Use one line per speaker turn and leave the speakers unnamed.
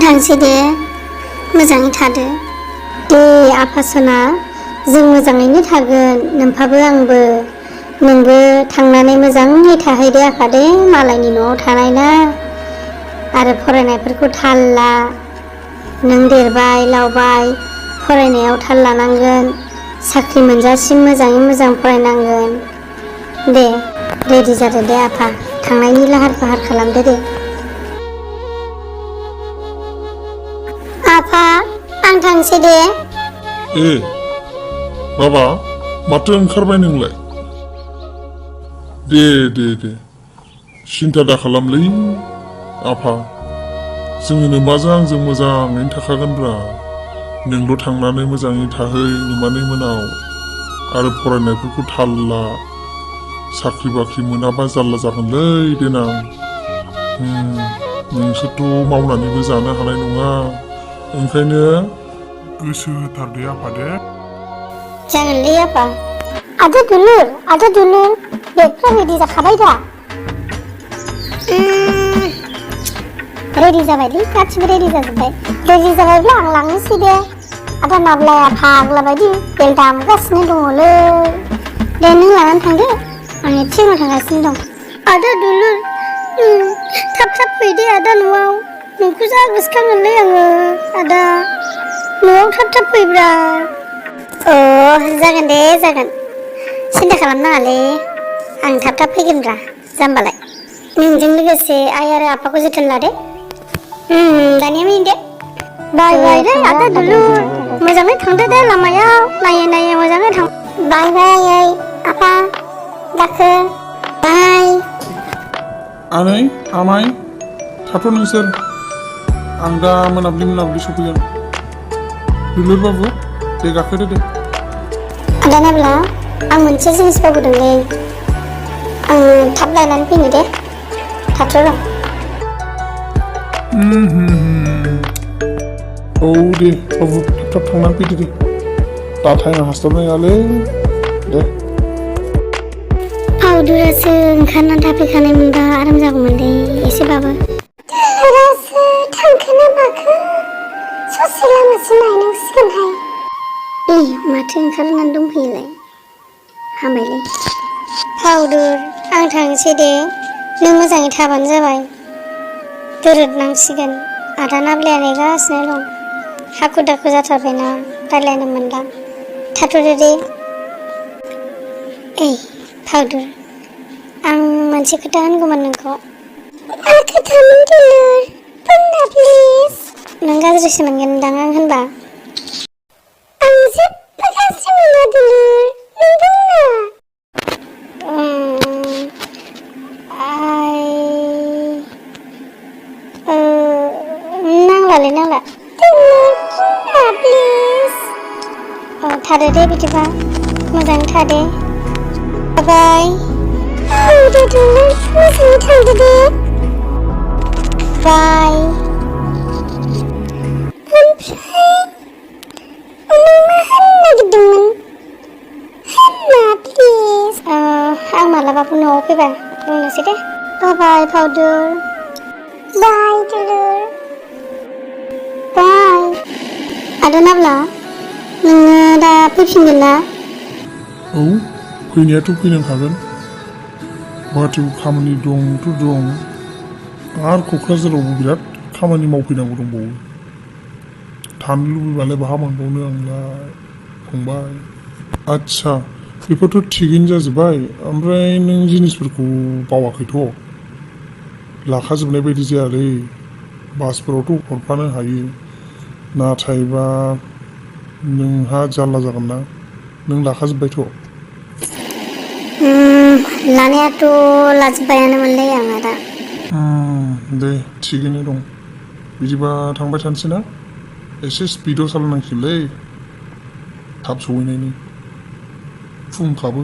थांसै दे मोजाङै थादो दे आफासना जों मोजाङैनो थागोन नोमफाबो आंबो नोंबो थांनानै मोजाङै थाहैदो आफा दे मालायनि न'आव थानाय ना आरो फरायनायफोरखौ थाल ला नों देरबाय लावबाय फरायनायाव थाल लानांगोन साख्रि मोनजासिम मोजाङै मोजां फरायनांगोन दे रेडि जादो दे आफा थांनायनि लाहार फाहार खालामदो दे आफा आं थांसै दे
बाबा माथो ओंखारबाय नोंलाय दे सिन्था दा खालामलै आफा जोङो नोमाजों आंजों मोजाङैनो थाखागोनब्रा नोंल' थांनानै मोजाङै थाहै नोमानै मोनाव आरो फरायनायफोरखौ थाल ला साख्रि बाख्रि मोनाबा जारला जागोनलै देनां नोंसोरथ' मावनानैबो जानो हानाय नङा ओंखायनो गोसो होथारदे आफा दे
जागोनलै आफा आदा दुलुर बेगफ्रा रेडि जाखाबाय दा रेडि जाबायलै गासिबो रेडि जाजोब्बाय रेडि जाबायब्ला आं लांनोसै दे आदा नाब्लाया फाग्ला बायदि बेल दामगासिनो दङलै दे नों लानानै थांदो आं एसे उनाव थांगासिनो दं आदा दुलुर थाब फैदे आदा न'आव नोंखौ जा गोसोखाङोलै आङो आदा न'आव थाब फैब्रा जागोन दे जागोन सिन्था खालामनाङालै आं थाब फैगोनब्रा जाम्बालाय नोंजों लोगोसे आइ आरो आफाखौ जोथोन लादो दानिया फैदो दे बाय दे आदा दुलुर मोजाङै थांदो दे लामायाव नायै मोजाङै थां बाय आफा दाखो बाय
आनै आमाइ थाथ' नोंसोर आं दा मोनाब्लि सफैगोन दुलुर बाबु दे गाखोदो दे
आदा नाब्ला आं मोनसे जिनिस बावबोदोंलै आं थाब लायनानै फैनो दे थाथ' र'
औ दे बाबु थाब थांनानै फैदो दे दा टाइमा हास्लाबनाय नङालै दे
फावदुरासो ओंखारनानै थाफैखानाय मोनबा आराम जागौमोनलै एसेबाबो दुलुरासो थांखोना माखो ससे लामासिम नायनांसिगोनहाय माथो ओंखारनानै दंफैयोलाय हामबायलै फावदुर आं थांसै दे नों मोजाङै थाबानो जाबाय दोरोदनांसिगोन आदा नाब्लाया नेगासिनो दं हाखु दाखु जाथारबायना रायज्लायनो मोनला थाथ'दो दे फावदुर आं मोनसे खोथा होनगौमोन नोंखौ खोथामोन दुलुर बुंना प्लिज नों गाज्रिसो मोनगोनदां आं होनबा आं जेबो गाज्रि मोना दुलुर नों बुंना नांला दुलुर बुंना प्लिज थादो दे बिदिबा मोजाङै थादे बाय दे दुलुर मोजाङै थांदो दे बाय ओमफ्राय नों मा होननो नागिरदोंमोन होनना प्लिज आं मालाबाफोर न'आव फैबा बुंनोसै दे बाय फावदुर बाय दुलुर बाय आदा नाब्ला नोङो दा फैफिनगोन ना
औ फैनायाथ' फैनांखागोन गुवाहाटियाव खामानि दंथ' दं आरो क'क्राझारावबो बिराद खामानि मावफैनांगौ दंबावो थानो लुबैबालाय बहा मोनबावनो आंलाय फंबाय आदसा बेफोरथ' थिगैनो जाजोब्बाय ओमफ्राय नों जिनिसफोरखौ बावाखैथ' लाखाजोबनाय बायदि जायालै बासफोरावथ' हरफानो हायो नाथायबा नोंहा जारला जागोन ना नों लाखाजोब्बायथ'
लानायाथ' लाजोब्बायानोमोनलै आं आदा
दे थिगैनो दं बिदिबा थांबाय थानोसै ना एसे स्पिडाव सालायनांसिगोनलै थाब सहैनायनि फुंखाबो